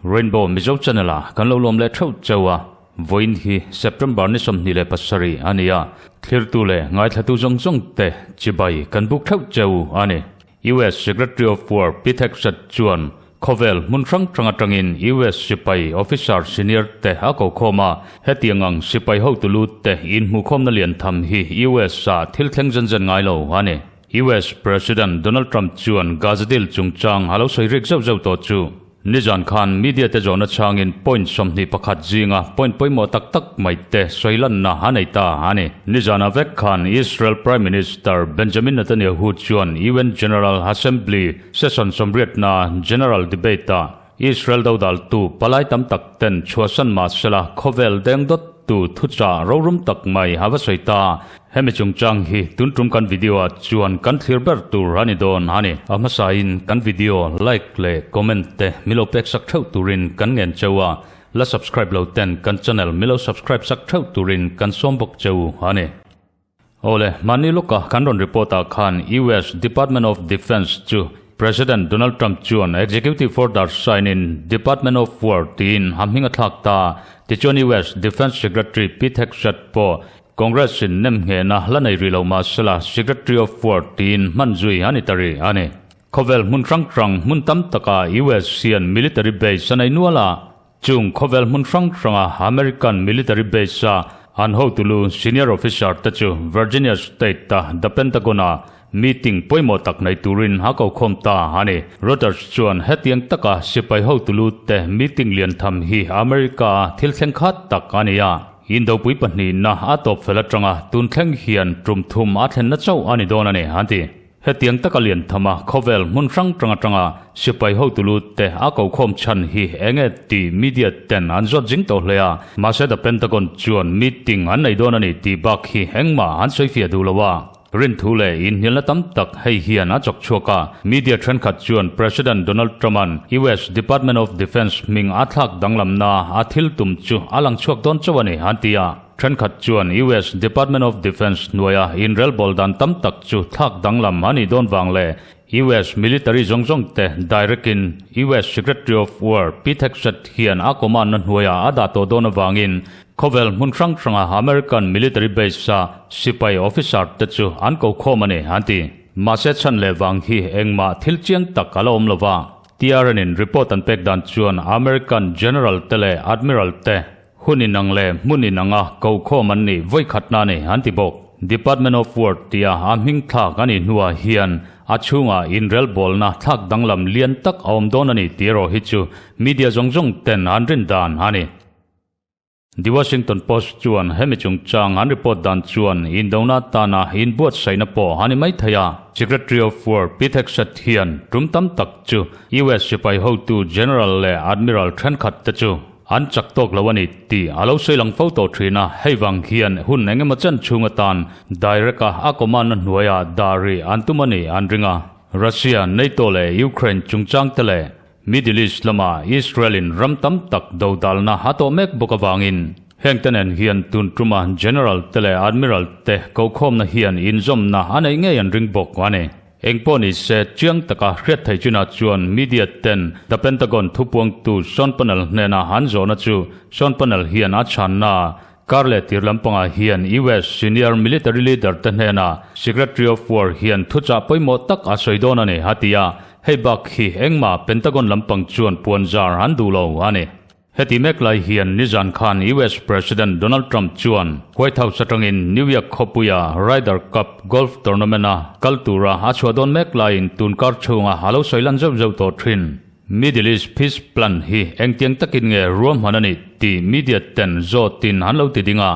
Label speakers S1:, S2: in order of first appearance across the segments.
S1: Rainbow Mizo Channel ah kan lo lawm leh theuh cheu a, vawiin hi September ni 27 a ni a, thlirtu leh ngaithlatu zawng zawng te chibai kan buk theuh cheu a ni. US Secretary of War Pete Hegseth chuan khawvel hmun hrang hrang atangin US sipai officer senior te a ko khawm a, hetiang ang sipai hotu lut te inhmuhkhawmna lian tham hi US ah thil thleng zen zen ngai lo a ni. US President Donald Trump chuan Gaza deal chungchang a lo sawi rik zauh zauh tawh chu nizan khan media te zawhna chhangin point 21 zinga point pawimawh tak tak mai te sawi lanna a nei ta a ni. Nizanah vek khan Israel Prime Minister Benjamin Netanyahu chuan UN General Assembly session sawmriatna general debate-ah Israel dodaltu palai tam tak ten chhuahsan mah sela khawvel deng dawt tu thuchah rorum tak mai a va sawi ta. Hemi chungchang hi tun tum kan video ah chuan kan thlir ber tur a ni dawn a ni. A hmasain kan video like leh comment te milo pek sak theuh turin kan ngen cheu a, la subscribe lo ten kan channel milo subscribe sak theuh turin kan sawm bawk cheu a ni. Awle, mahni lawka kan rawn report ah khan US Department of Defence chu President Donald Trump chuan Executive Order sign in Department of War tiin a hming a thlak ta. Tichuan US Defence Secretary Pete Hegseth pawh Congress in nem nghehna la nei rih lo mah sela Secretary of War tiin hman zui a ni ta rih a ni. Khawvel hmun hrang hrang hmun tam takah US hian military base a nei nual a, Chung khawvel hmun hrang hranga American military base-a an hotulu senior officer te chu Virginia State-a The Pentagon-a meeting pawimawh tak nei turin a ko khawm ta a ni. Reuters chuan hetiang taka sipai hotulu te meeting lian tham hi America-a thil thleng khat tak a ni a, Indopui pahnihna a tawp fel atanga tun thleng hian tum thum a thlenna chauh a ni dawn a ni, an ti. Hetiang taka lian thama khawvel hmun hrang hrang atanga sipai hotu lut te a ko khawm chhan hi eng nge tih media ten an zawt zing tawh hle a, mahse The Pentagon chuan meeting an nei dawn a ni tih bak hi engmah an sawi fiah duh lo a. Rinthu leh inhnialna tam tak hei hian a chawk chhuak a, media thenkhat chuan President Donald Trump-a'n US Department of Defence hming a thlak danglamna a thil tum chu a lang chhuak dawn chauh a ni an ti a. Thenkhat chuan US Department of Defence hnuaia inrelbawl dan tam tak chu thlak danglam a nih dawn vang leh US military zawng zawng te direct-in US Secretary of War Pete Hegseth hian a command-na hnuaiah a dah tawh dawn avangin khawvel hmun hrang hranga American military base-a sipai officer te chu an ko khawm a ni, an ti. Mahse chhan leh vang hi engmah thil chiang tak a la awm lo va. TRN-in report an pek dan chuan American General te leh Admiral te Hun inang leh hmun inanga kokhawm an nih vawikhatna a ni, an ti bawk. Department of War tia a hming thlak a nih hnuah hian a chhungah inrelbawlna thlak danglam lian tak a awm dawn a ni tih erawh hi chu media zawng zawng ten an rin dan a ni. The Washington Post chuan hemi chungchang an report dan chuan indona tana inbuatsaihna pawh a ni mai thei a. Secretary of War Pete Hegseth hian tum tam tak chu US sipai hotu General leh Admiral thenkhat te chu An chak tawk lo a ni tih a lo sawi lang fo tawh thin a, hei vang hian hun eng emaw chen chhung atan direct a a command na hnuaiah dah rih an tum a ni an ring a. Russia, NATO leh Ukraine chungchang te leh Middle East lama Israel in ram tam tak dodalna a tawh mek bawk avangin heng te nen hian tun tuma General te leh Admiral te kokhawmna hian inzawmna a neih ngei an ring bawk a ni. Engpawh ni se, chiang taka hriat thei chinah chuan media ten The Pentagon thupuangtu Sean Panel hnena an zawhna chu Sean Panel hian a chhanna kar leh tir lampangah hian US senior military leader te hnena Secretary of War hian thuchah pawimawh tak a sawi dawn a ni a ti a, hei bak hi engmah Pentagon lampang chuan puanzar an duh lo a ni. Heti mek lai hian nizan khan US President Donald Trump chuan White House atangin New York khawpuia Ryder Cup golf tournament-a kal tura a chhuah dawn mek laiin tunkar chhunga a lo sawi lan zeuh zeuh tawh thin. Middle East Peace Plan hi engtiang takin nge ruahman a nih tih media ten zawtin an lo ti ding a.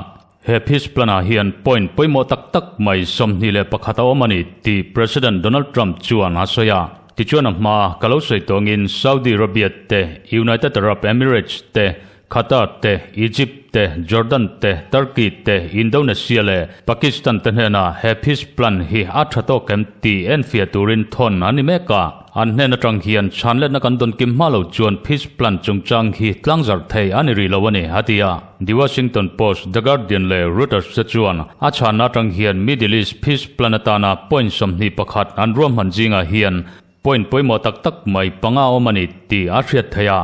S1: He Peace Plan-ah hian point pawimawh tak tak mai 21 a awm a ni tih President Donald Trump chuan a sawi a. Tichuan a hma ka lo sawi tawngin Saudi Arabia te, United Arab Emirates te, Qatar te, Egypt te, Jordan te, Turkey te, Indonesia leh Pakistan te hnenah he peace plan hi a tha tawk em tih enfiah turin thawn a ni mek a. An hnen atang hian chhanletna kan dawn kim hma lo chuan peace plan chungchang hi tlangzarh thei a ni rih lo a ni, a ti a. The Washington Post, The Guardian leh Reuters te chuan a chhanna atang hian Middle East peace plan atana point 21 an ruahman zingah hian point pawimawh tak tak mai panga awm a ni tih a hriat theih a.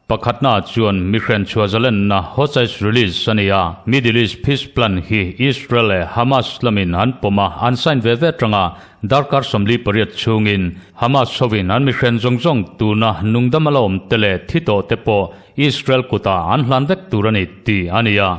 S1: Pakhatna chuan mihren chhuah zalenna hostage release a ni a, Middle East peace plan hi Israel leh Hamas lamin an pawm a, an sign ve ve atanga darkar 48 chhungin Hamas hovin an mihren zawng zawng tuna nungdam a la awm te leh thi tawh te pawh Israel kutah an hlan vek tur a ni tih a ni a.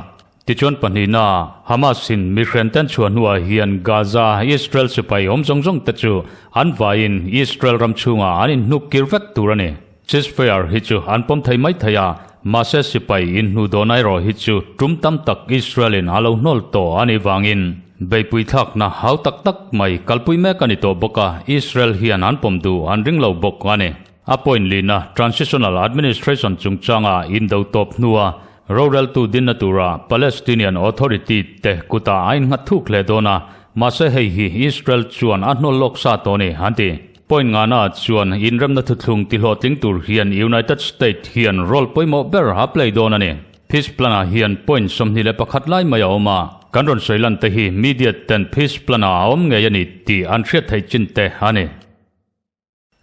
S1: Tichuan pahnihna, Hamas-in mihren ten chhuah hnuah hian Gaza Israel sipai awm zawng zawng te chu an vaiin Israel ram chhungah an inhnuk kir vek tur a ni. Ceasefire hi chu an pawm thei mai thei a, mahse sipai inhnuh dawn erawh hi chu tum tam tak Israel-in a lo hnawl tawh a nih vangin beihpui thlakna hau tak tak mai kalpui mek a ni tawh bawk a, Israel hian an pawm duh an ring lo bawk a ni. A point lina Transitional Administration chungchanga indo tawp hnua roreltu dinna tura Palestinian Authority te kutah a innghat thuk hle dawn a, mahse hei hi Israel chuan a hnawl lawk sa tawh a ni, an ti. Point ngana chuan inremna thuthlung tihlawhtling tur hian United State hian role pawimawh ber a play dawn a ni. Peace Plan-ah hian point 21 lai mai a awm a, kan rawn sawi lan te hi media ten Peace Plan-ah a awm ngei a ni tih an hriat theih chin te a ni.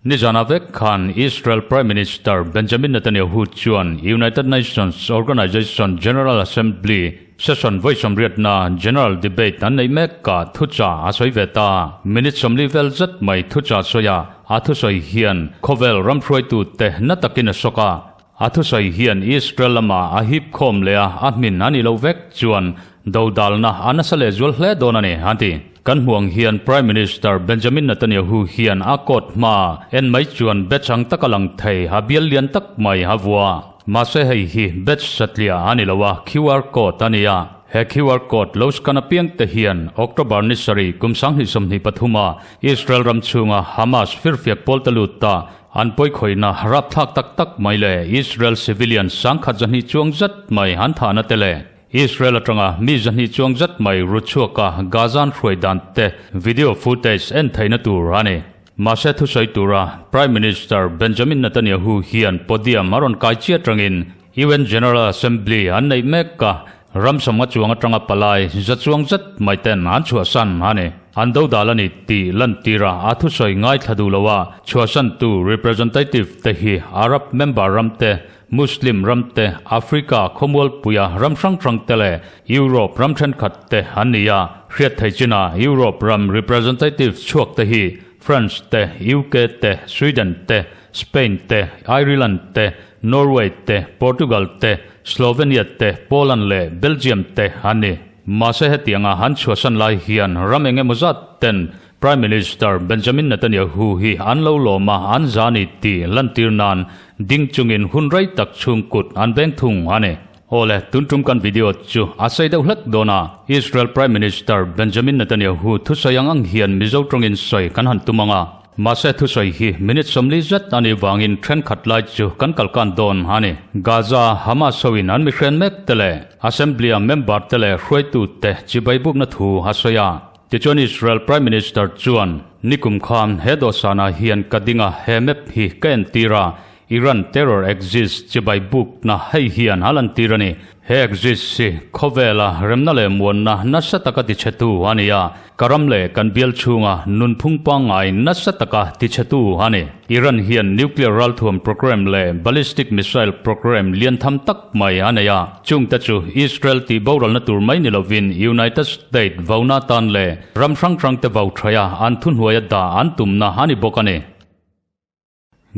S1: Nizana vek khan Israel Prime Minister Benjamin Netanyahu chuan United Nations Organization General Assembly Session vawi sawmriatna General Debate an neih mek a, thucha a sawi ve ta. Minute 40 vel zet mai thucha sawi a, a thusawi hian khawvel ram hruaitute na takin a sawk a. A thusawi hian Israel lama a hip khawm leh a, a hmin a nih loh vek chuan dodalna a nasa leh zual hle dawn a ni, an ti. Kan hmuh ang hian Prime Minister Benjamin Netanyahu hian a court hma en mai chuan batch ang taka lang thei a bial lian tak mai a vua. Mahse hei hi batch satliah a ni lo a, QR code a ni a. He QR code lo scan apiang te hian October ni sarih kum 2023 a Israel ram chhunga Hamas firfiak pawl te lut ta an pawikhawihna rapthlak tak tak mai leh Israel civilian 1200 chuang zet mai an thahna te leh Israel atanga mi 200 chuang zet mai ru chhuaka Gaza-an hruai dan te video footage en theihna tur a ni. Mahse thusawi tura Prime Minister Benjamin Netanyahu hian podium a rawn kai chiah atangin UN General Assembly an neih mek a, ram sawmnga chuang atanga palai za chuang zet mai ten an chhuahsan a ni. An dodal a ni tih lantira a thusawi ngaithla duh lo a, chhuahsantu representative te hi Arab member ram te, Muslim ram te, Africa khawmualpuia ram hrang hrang te leh Europe ram thenkhat te an ni a. Hriat thei chinah Europe ram representative chhuak te hi France te, UK te, Sweden te, Spain te, Ireland te, Norway te, Portugal te, Slovenia te, Poland leh Belgium te an ni. Mahse hetianga an chhuahsan lai hian ram eng emaw zat ten Prime Minister Benjamin Netanyahu hi an lo lawm a, an za ni tih lantir nan ding chungin hun rei tak chhung kut an beng thung a ni. Awle, tun tum kan video chu a sei deuh hlek dawn a, Israel Prime Minister Benjamin Netanyahu thusawi ang ang hian Mizo tawngin sawi kan han tum ang a. Mahse thusawi hi minute 40 zet a nih vangin thenkhat lai chu kan kalkan dawn a ni. Gaza, Hamas hoin an mihren mek te leh Assembly-a member te leh hruaitu te chibai bukna thu a sawi a. Tichuan Israel Prime Minister chuan, Nikum khan he dawhsanah hian ka ding a, he map hi ka entir a, Iran terror exists chibai bukna hei hian a lantir a ni. He exists hi khawvela remna leh muanna nasa taka tichhetu a ni a, ka ram leh kan bial chhunga nunphung pangngai nasa taka tichhetu a ni. Iran hian nuclear ralthuam program leh ballistic missile program lian tham tak mai a nei a, chungte chu Israel tih boralna tur mai ni lovin United State vauna tan leh ram hrang hrangte vau thaia an thuhnuaia dah an tumna a ni bawk a ni.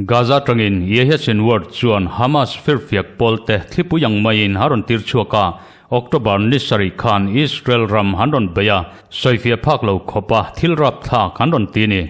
S1: Gaza tangin Yehya Sinwar chuan Hamas firfiak pawlte thlipui ang maiin a rawn tir chhuak a, October ni sarih khan Israel ram an rawn bei a, sawifiah phak lo khawpa thil rapthlak an rawn ti a ni.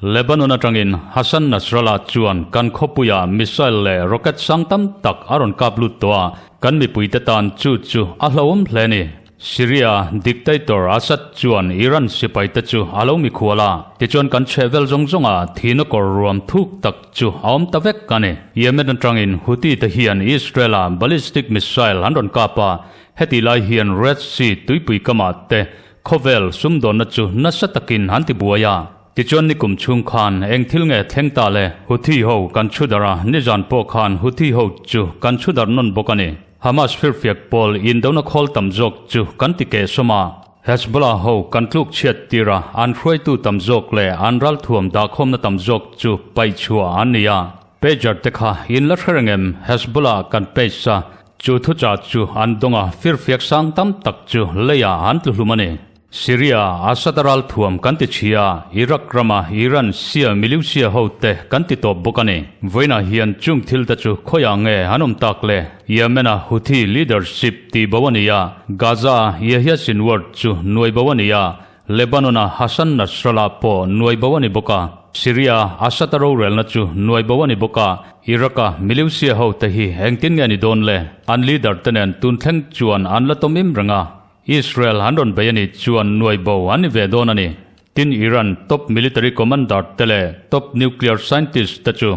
S1: Lebanon atangin Hassan Nasrallah chuan kan khawpuiah missile leh rocket sang tam tak a rawn kap lut tawh a, kan mipuite tan chu chu a hlauhawm hle a ni. Syria dictator Assad chuan Iran sipaite chu a lo mikhual a, tichuan kan chhehvel zawng zawnga thihna kawr ruam thuk tak chu a awm ta vek a ni. Yemen atangin Houthi te hian Israel-a ballistic missile an rawn kap a, heti lai hian Red Sea tuipui kamah te khawvel sumdawnna chu nasa takin an tibuai a. Tichuan nikum chhung khan eng thil nge thleng ta le? Houthi ho kan chhu darh a, nizan pawh khan Houthi ho chu kan chhu darh nawn bawk a ni. Hamas firfiak pawl indona khawl tam zawk chu kan ti keh sawm a, Hezbollah ho kan tluk chhiat tir a, an hruaitu tam zawk leh an ralthuam dahkhawmna tam zawk chu paih chhuah an ni a. Pager te kha in la hre reng em? Hezbollah kan page a, chu thuchah chu an dawng a, firfiak sang tam tak chu leiah an tlu hlum a ni. Syria, Assad a ralthuam kan ti chhia, Iraq rama Iran Shia militia ho te kan ti tawp bawk a ni. Vawiinah hian chung thil te chu khawiah nge an awm tak le? Yemen-a Houthi leadership tih bo a ni a, Gaza-a Yahya Sinwar chu nuai bo a ni a, Lebanon-a Hassan Nasrallah pawh nuai bo a ni bawk a, Syria-a Assad a rorelna chu nuai bo a ni bawk a, Iraq-a militia ho te hi engtin nge ni dawn le? An leader te nen tun thleng chuan an la tawm im reng a. Israel an rawn bei a nih chuan nuai bo an ni ve dawn a ni. Tin Iran top military commander te leh top nuclear scientist te chu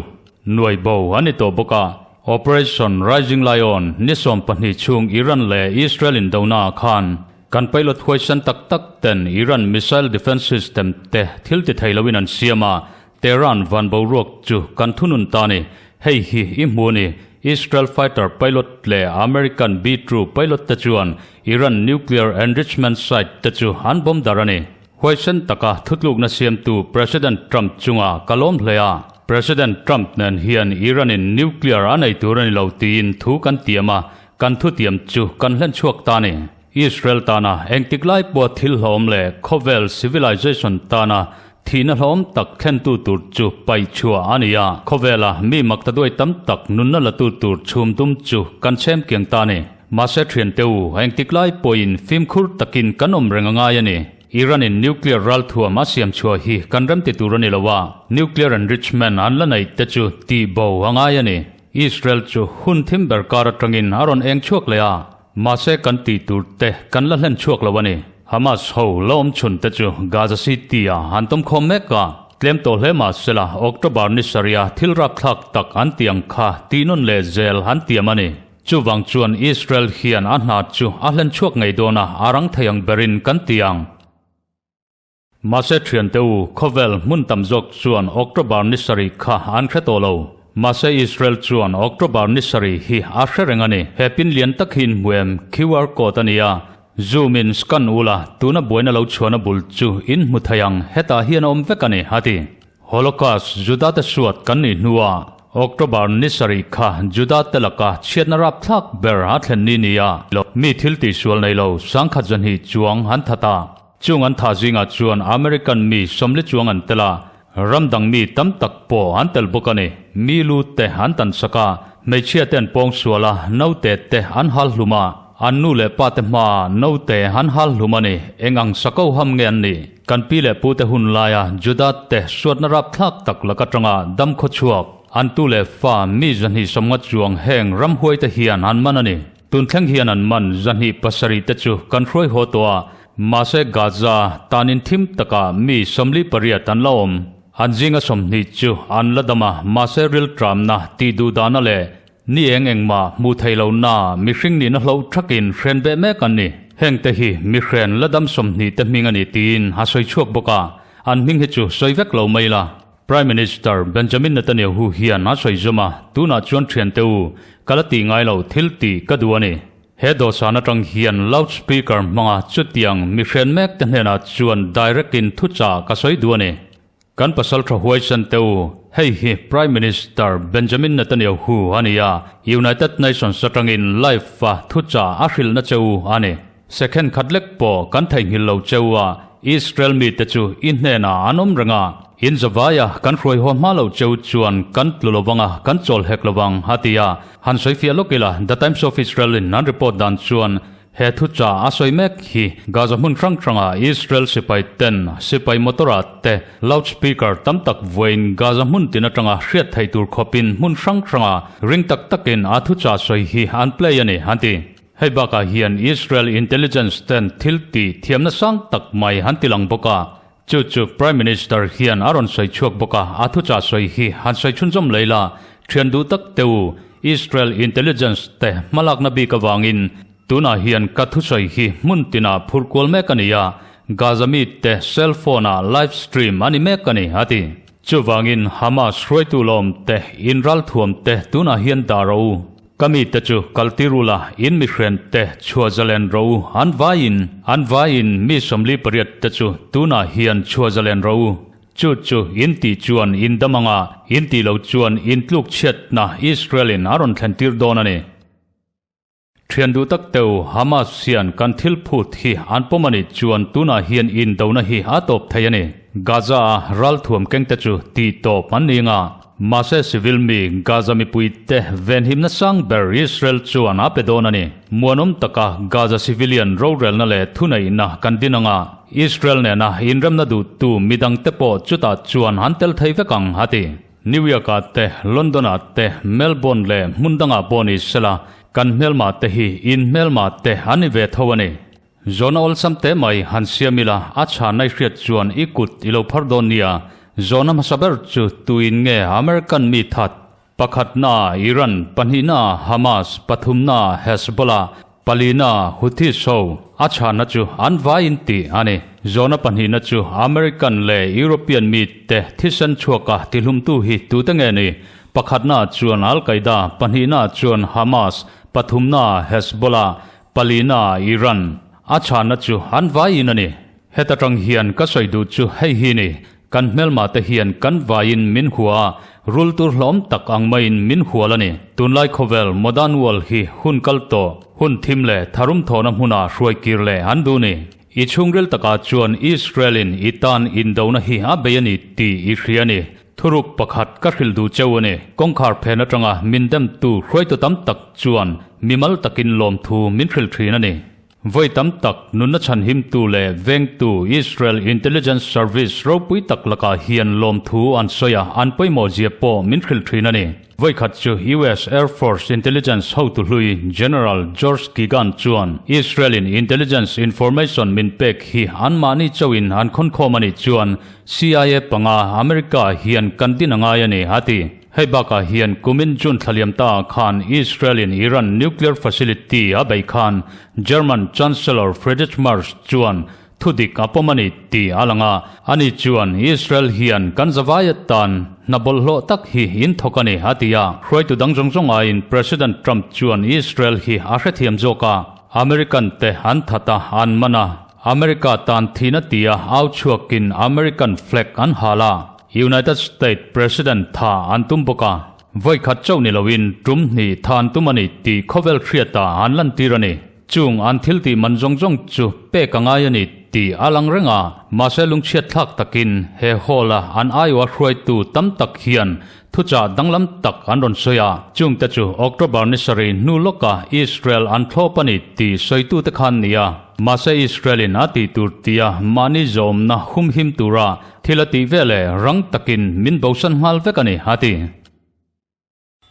S1: nuai bo an ni tawh bawk a. Operation Rising Lion ni 12 chhung Iran leh Israel indona ah khan kan pilot huaisan tak tak ten Iran missile defense system te thil ti thei loin an siam a, Tehran van boruak chu kan thunun ta ni. Hei hi i hmu a ni. Israel fighter pilot leh American B-2 pilot te chuan Iran nuclear enrichment site te chu an bomb darh a ni. Huaisen taka thutlukna siamtu President Trump chunga ka lawm hle a. President Trump nen hian Iran-in nuclear a nei tur a ni lo tiin thu kan tiam a, kan thutiam chu kan hlen chhuak ta a ni. Israel tana engtik lai pawha thil hlawm leh khawvel civilization tana thihna hlawm tak thlentu tur chu paih chhuah a ni a, khawvela mi maktaduai tam tak nunna latu tur chhum dum chu kan chhem kiang ta a ni. Mahse thiante u, engtik lai pawhin fimkhur takin kan awm reng a ngai a ni. Iran-in nuclear ralthuam a siam chhuah hi kan remti tur a ni lo a, nuclear enrichment an la neih te chu tih bo a ngai a ni. Israel chu hun thim ber kar atangin a rawn eng chhuak leh a, Mahse kan tih tur te kan la hlen chhuak lo a ni. Hamas ho la awm chhun te chu Gaza City ah an tawm khawm mek a, tlem tawh hle mah sela October ni sarih a thil rapthlak tak an tih ang kha tih nawn leh zel an tiam a ni. Chuvang chuan Israel hian a hna chu a hlen chhuak ngei dawn a, a rang thei ang berin kan ti ang. Mahse thiante u, khawvel hmun tam zawk chuan October ni sarih kha an hre tawh lo. Mahse Israel chuan October ni sarih hi a hre reng a ni. He pin lian tak hi in hmu em? QR code a ni a. Zoom in scan ula, tuna buaina lo chhuahna bul chu in hmu thei ang, hetah hian a awm vek a ni, a ti. Holocaust, Judate suat kan nih hnuah October ni sarih kha Judate laka chhiatna rapthlak ber a thlen ni ni a, mi thil tihsual nei lo sangkhat zahnih chuang an that a. Chung an thah zingah chuan American mi sawmli chuang an tel a, ram dang mi tam tak pawh an tel bawk a ni. Mi lu te an tan sak a, hmeichhia te an pawng sual a, naute te an hal hlum a, an nu leh pa te hmaah naute an hal hlum a ni. Eng ang sako ham nge an nih? Kan pi leh pu te hun laia Juda te suatna rapthlak tak lak atanga dam khaw chhuak, an tu leh fa mi 250 chuang heng ramhuai te hian an man a ni. Tun thleng hian an man 207 te chu kan hruai haw tawh a, mahse Gaza tanin thim takah mi 48 an la awm. An zinga 20 chu an la dam a, mahse rilṭamna, tihduhdahna leh ni eng engmah hmuh theih lohna mihring nihna hloh thakin hren beh mek an ni. Hengte hi mihren la dam 20 te hming a ni tiin a sawi chhuak bawk a, an hming hi chu sawi vek lo mai la. Prime Minister Benjamin Netanyahu hian a sawi zawm a, Tunah chuan thiante u, ka la tih ngai lo, thil tih ka duh a ni. He dawhsan atang hian loudspeaker hmanga chutiang mihren mek te hnenah chuan direct in thuchah ka sawi duh a ni. Kan pasal tha huaisen te u, hei hi Prime Minister Benjamin Netanyahu a ni a, United Nations atangin live a thuchah a hrilhna che u a ni. Second khat lek pawh kan theihnghilh lo cheu a, Israel mite chu i hnenah an awm reng a, in zavaia kan hruai haw hma lo cheu chuan kan tlu lo vang a, kan chawl hek lo vang, a ti a. Han sawi fiah lawk ila, The Times of Israel in an report dan chuan he thuchah a sawi mek hi Gaza hmun hrang hranga Israel sipai ten sipai motor ah te loudspeaker tam tak vuain Gaza hmun tin atanga hriat thei tur khawpin hmun hrang hranga ring tak takin a thuchah sawi hi an play a ni, an ti. Hei bakah hian Israel intelligence ten thil tih thiamna sang tak mai han ti lang bawk a, chu chu Prime Minister hian a rawn sawi chhuak bawk a, a thuchah sawi hi han sawi chhunzawm lei la, thian duh tak te u, Israel intelligence te hmalakna bik avangin tunah hian ka thusawi hi hmun tinah phurh kual mek a ni a, Gaza mite cell phone ah live stream a ni mek a ni, a ti. Chuvangin Hamas hruaitu lawmte inralthuam te tunah hian dah rawh u. Ka mite chu kaltir ula, in mihrente chhuah zalen rawh u, an vaiin, an vaiin mi 48 te chu tunah hian chhuah zalen rawh u. Chu chu in tih chuan in dam anga, in tih lo chuan in tluk chhiatna Israel-in a rawn thlentir dawn a ni. Thian duh tak teu, Hamas hian kan thil phut hi an pawm a nih chuan tunah hian indona hi a tawp thei a ni. Gaza-a ralthuam kengte chu tih tawp an ni nga. Mahse civil mi Gaza mipuite venhimna sang ber Israel chuan a pe dawn a ni. Muanawm taka Gaza civilian rorelna leh thuneihna kan din anga Israel nena inremna duhtu midangte pawh chutah chuan an tel thei vek ang, a ti. New York-ah te, London-ah te, Melbourne leh hmun dangah pawh ni sela, kan hmelmah te hi in hmelmah te an ni ve tho a ni. Zawhna awlsam teh mai han siam ila, a chhanna i hriat chuan i kut i lo phar dawn nia. Zawhna hmasa ber chu tuin nge American mi that? Pakhatna Iran, pahnihna Hamas, pathumna Hezbollah, Palina, Houthis ho a chhanna chu an vaiin tih a ni. Zawhna pahnihna chu American leh European mite thisen chhuaka tihlumtu hi tute nge ni? Pakhatna chuan Al Qaeda, pahnihna chuan Hamas, pathumna Hezbollah, palina Iran. A chhanna chu an vaiin a ni. Heta tang hian ka sawi duh chu hei hi ni, Kan hmelma te hian kan vaiin min hua a, rul tur hlawm tak ang maiin min hual a ni. Tunlai khawvel modern world hi hun kal tawh, hun thim leh tharum thawhna hmuna hruai kir leh an duh ni. I chhungril takah chuan Israel-in i tan indona hi a bei a ni tih i hria a ni. Thuruk pakhat ka hrilh duh cheu a ni. Kawngkhar phen atanga min demtu hruaitu tam tak chuan mimal takin lawmthu min hrilh thin a ni. Vawi tam tak nunna chhanhimtu leh vengtu Israel Intelligence Service ropui tak lakah hian lawmthu an sawi a, an pawimawh zia pawh min hrilh thin a ni. Vawi khat chu US Air Force Intelligence hotu hlui General George Keegan chuan Israel-in intelligence information min pek hi anmahni chauhin an khawnkhawm a nih chuan CIA panga America hian kan din a ngai a ni, a ti. Hei bakah hian kumin June thlaliam ta khan Israel-in Iran nuclear facility a beih khan German Chancellor Friedrich Merz chuan thudik a pawm a ni tih a lang a. Ani chuan Israel hian kan zavai atan hna bawlhhlawh tak hi in thawk a ni a ti a. Hruaitu dang zawng zawng aiin President Trump chuan Israel hi a hrethiam zawk a, American te an that a, an man a, America tan thihna tia au chhuakin American flag an hal a. United States President tha an tum bawk a, vawi khat chauh ni loin tum hnih tha an tum a ni tih khawvel hriata an lantir a ni. Chung an thil tih man zawng zawng chu pek a ngai a ni tih a lang reng a, mahse lungchhiat thlak takin he hall-a an aiawha hruaitu tam tak hian thuchah danglam tak an rawn sawi a, chungte chu October ni sarih hnu lawka Israel an thlawp a ni tih sawitute khan nia. Mahse Israel-in a tih tur tia mahni zawmna humhim tura Thil a tih veleh rang takin min bosan nghal vek a ni, a ti.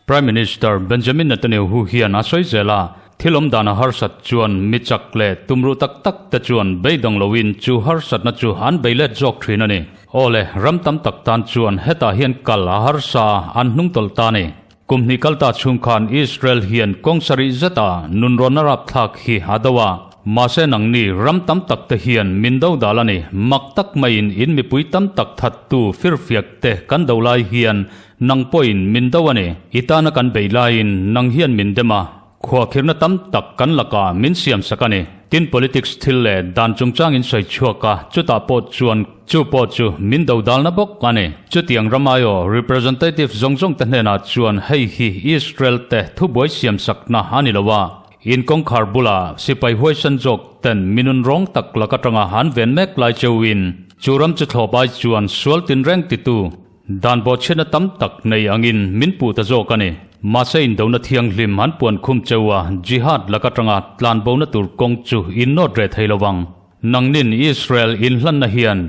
S1: Prime Minister Benjamin Netanyahu hian a sawi zel a, thil awm dan a harsat chuan mi chak leh tumruh tak tak te chuan beidawng loin chu harsatna chu an bei let zawk thin a ni. Aw le, ram tam tak tan chuan hetah hian kal a harsa a, an hnungtawlh ta a ni. Kum hnih kal ta chhung khan Israel hian kawng sarih zeta nunrawnna rapthlak hi a do a, mahse nangni ram tam tak te hian min do dal a ni. Mak tak maiin in mipui tam tak thattu firfiak te kan do lai hian nang pawhin min do a ni. I tana kan bei laiin nang hian min dem a. Khuahkhirhna tam tak kan lakah min siamsak a ni. Tin politics thil leh dan chungchangin sawi chhuak a, chutah pawh chuan chu pawh chu min dodalna bawk a ni. Chutiang ram aiaw representative zawng zawng te hnenah chuan hei hi Israel te thubuai siamsakna a ni lo a, in kawngkhar bulah sipai huaisan zawk ten minun rawng tak lak atanga an ven mek lai cheuhin chu ram chu thlawp ai chuan sual tinreng titu Dan bawhchhiatna tam tak nei angin min puh ta zawk a ni. Mahse indona thianghlim an puan khum cheu a, jihad lak atanga tlanbona tur kawng chu in nawt reh thei lo vang. Nangnin Israel inhlanna hian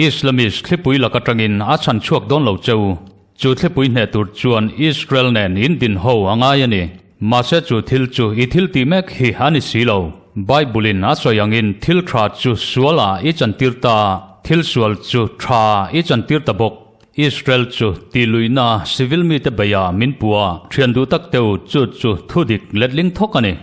S1: Islamist thlipui lak atangin a chhan chhuak dawn lo cheu. Chu thlipui hneh tur chuan Israel nen in din ho a ngai a ni. Mahse chu thil chu i thil tih mek hi a ni si lo. Bible-in a sawi angin thil tha chu sualah i chantir ta a, thil sual chu tha i chantir ta bawk. Israel chu tih luihna civil mite beiah min pu a, thian duh tak teu chu chu thudik letling thawk a ni.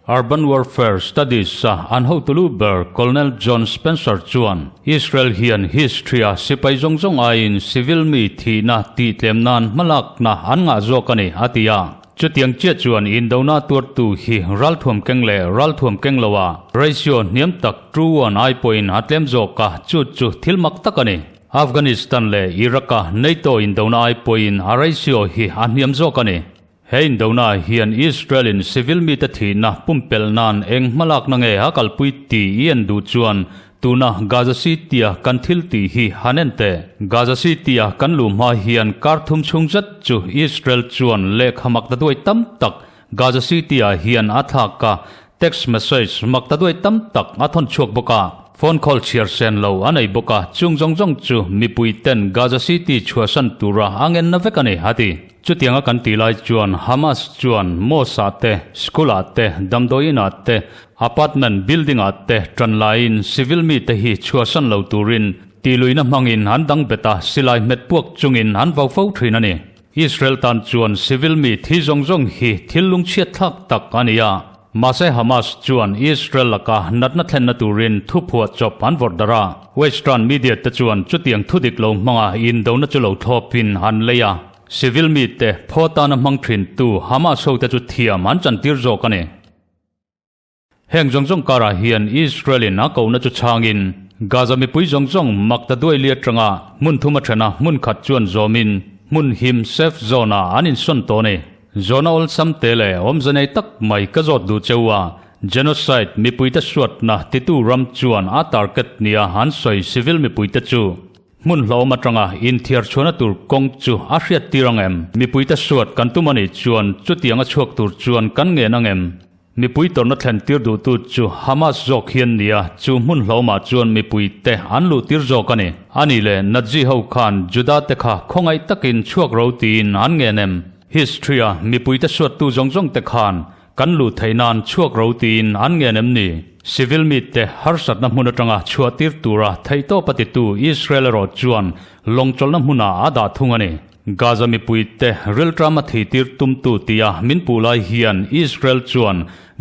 S1: Urban Warfare Studies-a an hotu lu ber Colonel John Spencer chuan Israel hian history-a sipai zawng zawng aiin civil mi thihna tih tlem nan hmalakna an ngah zawk a ni, a ti a. Chutiang chiah chuan indona tuartu hi ralthuam keng leh ralthuam keng loa ratio hniam tak two one ai pawhin a tlem zawk a, chu chu thil mak tak a ni. Afghanistan leh Iraq-a NATO indona ai pawhin a ratio hi a hniam zawk a ni. He indona hian Israel-in civil mite thihna pumpelh nan eng hmalakna nge a kalpui tih i en duh chuan tuna Gaza City-a kan thil tih hi han en teh. Gaza City-a kan luh hma hian kar thum chhung zet chu Israel chuan lehkha mak ta duai tam tak Gaza City-ah hian a thlak a, Text message mak ta duai tam tak a thawn chhuak bawk a, phone call chhiar sen lo a nei bawk a, chung zawng zawng chu mipui ten Gaza City chhuahsan tura a ngenna vek a ni, a ti. Chutianga kan tih lai chuan Hamas chuan mosque ah te, school ah te, damdawiin ah te, apartment building ah te tan laiin civil mite hi chhuahsan lo turin tihluihna hmangin an dang bet a, silai hmet puak chungin an vau fo thin a ni. Israel tan chuan civil mi thi zawng zawng hi thil lungchhiat thlak tak a ni a. Mahse Hamas chuan Israel laka natna thlenna turin thuphuah chawp an vawrh darh a. Western media te chuan chutiang thudik lo hmanga indona chu lo thlawpin an lei a. Civil mite phaw tana hmang thintu Hamas hote chu thiam an chantir zawk a ni. Heng zawng zawng karah hian Israel-in a kohna chu chhangin, Gaza mipui zawng zawng mak ta duai li atanga hmun thum a then a, hmun khat chuan zawmin hmun him, safe zone, ah an insawn tawh a ni. Zawhna awlsam te leh awmze nei tak mai ka zawt duh cheu a, genocide mipuite suatna titu ram chuan a target nia an sawi civil mipuite chu Hmun hlawm atanga inthiar chhuahna tur kawng chu a hriat tir ang em? Mipuite suat kan tum a nih chuan chutianga chhuak tur chuan kan ngen ang em? Mipui tawrhna thlen tir duhtu chu Hamas zawk hian nia, chu hmun hlawmah chuan mipuite an luh tir zawk a ni. A nih leh Nazi ho khan Juda te kha khawngaih takin chhuak ro tiin an ngen em? History-a mipuite suattu zawng zawng te khan Kan luh theih nan chhuak ro tiin an ngen em ni? Civil mite harsatna hmun atanga chhuah tir tura theihtawp a titu Israel erawh chuan lawngchawlhna hmunah a dah thung a ni. Gaza mipuite rilṭam a thih tir tumtu tia min puh lai hian Israel chuan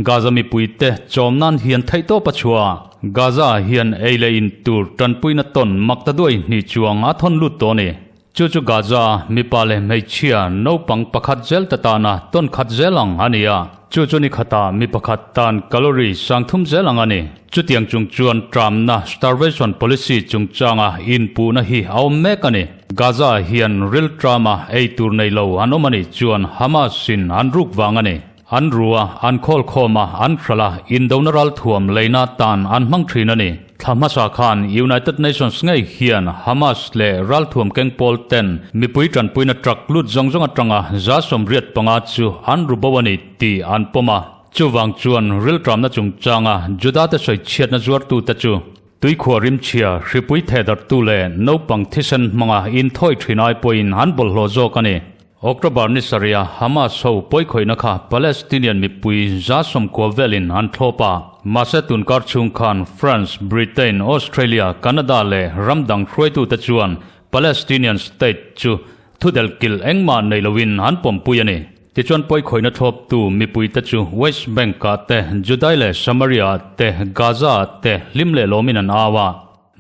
S1: Gaza mipuite chawm nan hian theihtawp a chhuah a. Gaza hian ei leh in tur tanpuina tawn makta duai hnih chuang a thawn lut tawh a ni. Chu chu Gaza mipa leh hmeichhia naupang pakhat zel ta tana tawn khat zel ang a ni a, chu chu ni khatah mi pakhat tan calorie sang thum zel ang a ni. Chutiang chung chuan tramna, starvation policy, chungchanga inpuhna hi a awm mek a ni. Gaza hian ril trama ei tur nei lo an awm a nih chuan Hamas-in an ruk vang a ni. An ru a, an khawl khawm a, an hralh a, indona ralthuam leina tan an hmang thin a ni. Thla hmasa khan United Nations ngei hian Hamas leh ralthuam keng pawl ten mipui tanpuina truck lut zawng zawng atanga 85 chu an ru bo a ni tih an pawm a. Chuvang chuan rilṭamna chungchanga Judate sawichhiatna zuartute chu tuikhuah rimchhia, hripui thehdarhtu leh naupang thisen hmanga inthawi thin ai pawhin an bawlhhlawh zawk a ni. October ni sarih a Hamas ho pawikhawihna kha Palestinian mipui 90 velin an thlawp a. Mahse tunkar chhung khan France, Britain, Australia, Canada leh ram dang hruaitute chuan Palestinian state chu thudelh kilh engmah nei loin an pawmpui a ni. Tichuan pawikhawihna thlawptu mipuite chu West Bank-ah te, Judai leh Samaria-ah te, Gaza-ah te hlim leh lawmin an au a.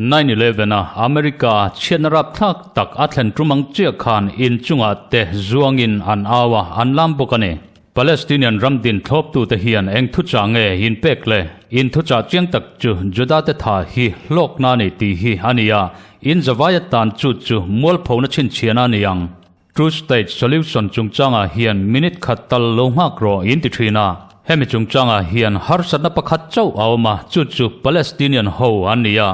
S1: 9/11 a America a chhiatna rapthlak tak a thlen tum ang chiah khan in chungah te zuangin an au a, an lam bawk a ni. Palestinian ram din thlawptute hian eng thuchah nge in pek le? In thuchah chiang tak chu Juda te tha hi hlawkna a ni tih hi a ni a, in zavai atan chu chu mualphona chhinchhiahna a ni ang. Two State Solution chungchangah hian minute khat tal lo nghak rawh in ti thin a. Hemi chungchangah hian harsatna pakhat chauh a awm a, chu chu Palestinian ho an ni a.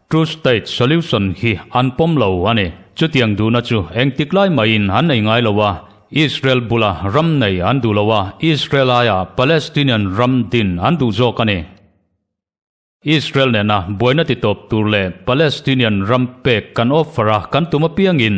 S1: Two State Solution hi an pawm lo a ni. Chutiang duhna chu engtik lai mahin an nei ngai lo a, Israel bula ram nei an duh lo a, Israel aia Palestinian ram din an duh zawk a ni. Israel nena buaina titawp tur leh Palestinian ram pek kan offer a kan tum apiangin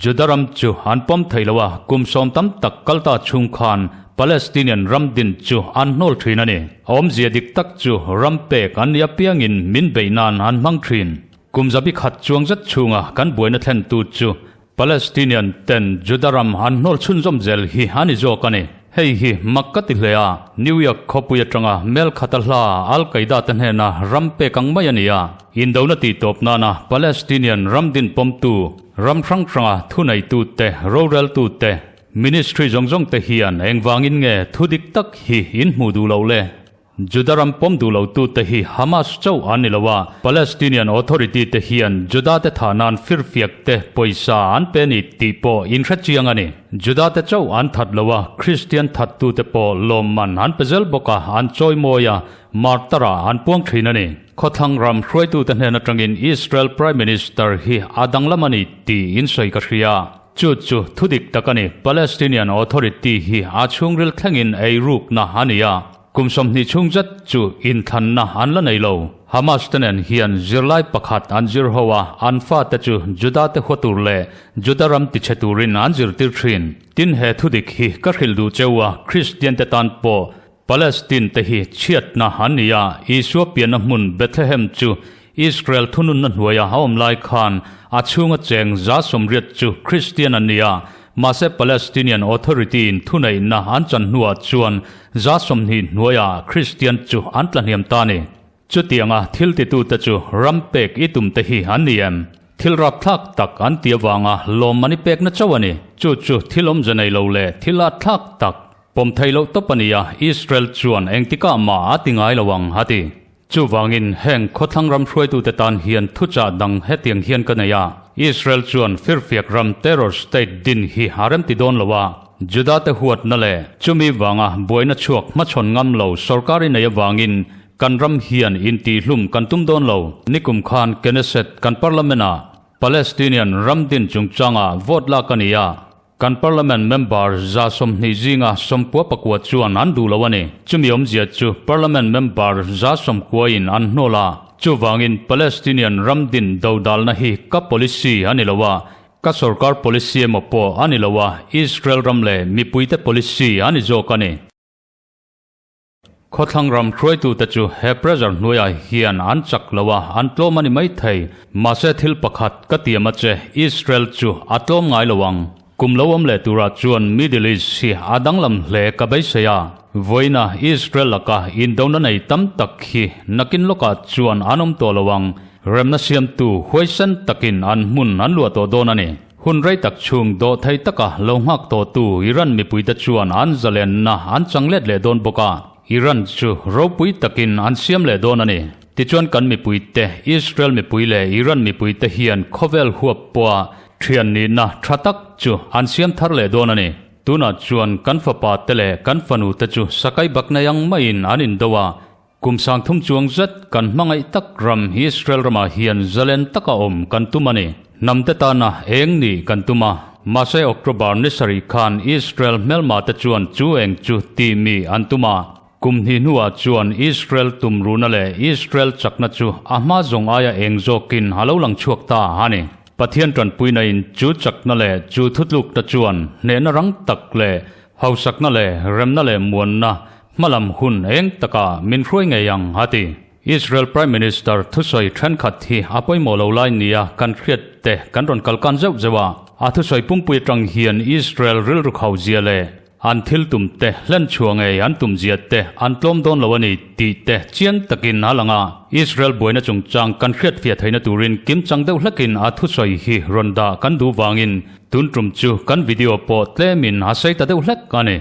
S1: Juda ram chu an pawm thei lo a, kum sawm tam tak kal ta chhung khan Palestinian ram din chu an hnawl thin a ni. A awmzia dik tak chu ram pek an ni apiangin min beih nan an hmang thin. Kum zabi khat chuang zet chhunga kan buaina thlentu chu Palestinian ten Juda ram an hnawl chhunzawm zel hi a ni zawk a ni. Hei hi mak ka ti hle a, New York khawpui atanga mel khata hla Al Qaeda te hnena ram pek ang mai a ni a. Indona tihtawp nana Palestinian ram din pawmtu, ram hrang hranga thuneitu te, roreltu te, ministry zawng zawng te hian engvangin nge thu dik tak hi in hmuh duh loh le? Juda ram pawm duh lotute hi Hamas chauh an ni lo a, Palestinian Authority te hian Juda te thah nan firfiak te pawisa an pe ni tih pawh inhre chiang a ni. Juda te chauh an that lo a, Kristian thattute pawh lawmman an pe zel bawk a, an chawi mawi a, martar ah an puang thin a ni. Khawthlang ram hruaitute hnen atangin Israel Prime Minister hi a danglam a ni tih insawi ka hria. Chu chu thu dik tak a ni. Palestinian Authority hi a chhungril thlengin eirukna a ni a. Kum 20 chhung zet chu inthlanna an la nei lo. Hamas te nen hian zirlai pakhat an zir ho a, an fate chu Juda te hua tur leh Juda ram tichhe turin an zirtir thin. Tin he thudik hi ka hrilh duh cheu a, Kristian te tan pawh Palestine te hi chhiatna an ni a, Isua pianna hmun Bethlehem chu Israel thununna hnuaia a awm lai khan a chhunga cheng 80 chu Kristian an ni a, mahse Palestinian Authority-in thuneihna an chan hnuah chuan 20 hnuaia Kristian chu an tlahniam ta a ni. Chutianga thil titute chu ram pek i tumte hi an ni em? Thil rapthlak tak an ti avanga lawmman i pekna chauh a ni. Chu chu thil awmze nei lo leh thil atthlak tak pawm thei loh tawp a ni a, Israel chuan engtikah mah a ti ngai lo ang, a ti. Chuvangin heng khawthlang ram hruaitute tan hian thuchah dang hetiang hian ka nei a, Israel chuan firfiak ram terror state din hi a remti dawn lo a, Juda te huatna leh chumi vanga buaina chhuak hmachhawn ngam lo sorkar i nei avangin kan ram hian intihhlum kan tum dawn lo. Nikum khan Knesset kan parliament-ah Palestinian ram din chungchanga vote lak a ni a, Kan Parliament member 20 zinga 99 chuan an duh lo a ni. Chumi awmzia chu Parliament member 90 in an hnawl a. Chuvangin Palestinian ram din dodalna hi ka policy a ni lo a, ka sorkar policy emaw pawh a ni lo a, Israel ram leh mipuite policy a ni zawk a ni. Khawthlang ram hruaitute chu he pressure hnuaiah hian an chak lo a, an tlawm a ni maithei. Mahse thil pakhat ka tiam a che, Israel chu a tlawm ngai lo ang. Kum lo awm leh turah chuan Middle East hi a danglam hle ka beisei a. Vawiina Israel laka indona nei tam tak hi nakin lawkah chuan an awm tawh lo ang. Remna siamtu huaisen takin an hmun an luah tawh dawn a ni. Hun rei tak chhung dawh thei taka lo nghak tawhtu Iran mipuite chuan an zalenna an chang let leh dawn bawk a, Iran chu ropui takin an siam leh dawn a ni. Tichuan kan mipuite, Israel mipui leh Iran mipuite hian khawvel huap pawha thian nihna tha tak chu an siam thar leh dawn a ni. Tunah chuan kan fapa te leh kan fanu te chu sakai bak nei ang maiin an indo a, Kum 3000 chuang zet kan hmangaih tak ram Israel ramah hian zalen taka awm kan tum a ni. Hnamte tana eng nih kan tum a. Mahse October ni sarih khan Israel hmelma te chuan chu eng chu tih mi an tum a. Kum hnih hnuah chuan Israel tumruhna leh Israel chakna chu a hma zawng aia eng zawkin a lo lang chhuak ta a ni. Pathian tanpuina in chu chakna leh chu thutlukna chuan hnehna rang tak leh hausakna leh remna leh muanna Hmalam hun eng taka min hruai ngei ang, a ti. Israel Prime Minister thusawi thenkhat hi a pawimawh lo lai nia kan hriat te kan rawn kalkan zeuh zeuh a. A thusawi pumpui atang hian Israel rilru khau zia leh an thil tum te hlen chhuah ngei an tum zia te an tlawm dawn lo a ni tih te chiang takin a lang a. Israel buaina chungchang kan hriatfiah theihna turin kimchang deuh hlekin a thusawi hi rawn dah kan duh vangin tun tum chu kan video pawh tlemin a sawi ta deuh hlek a ni.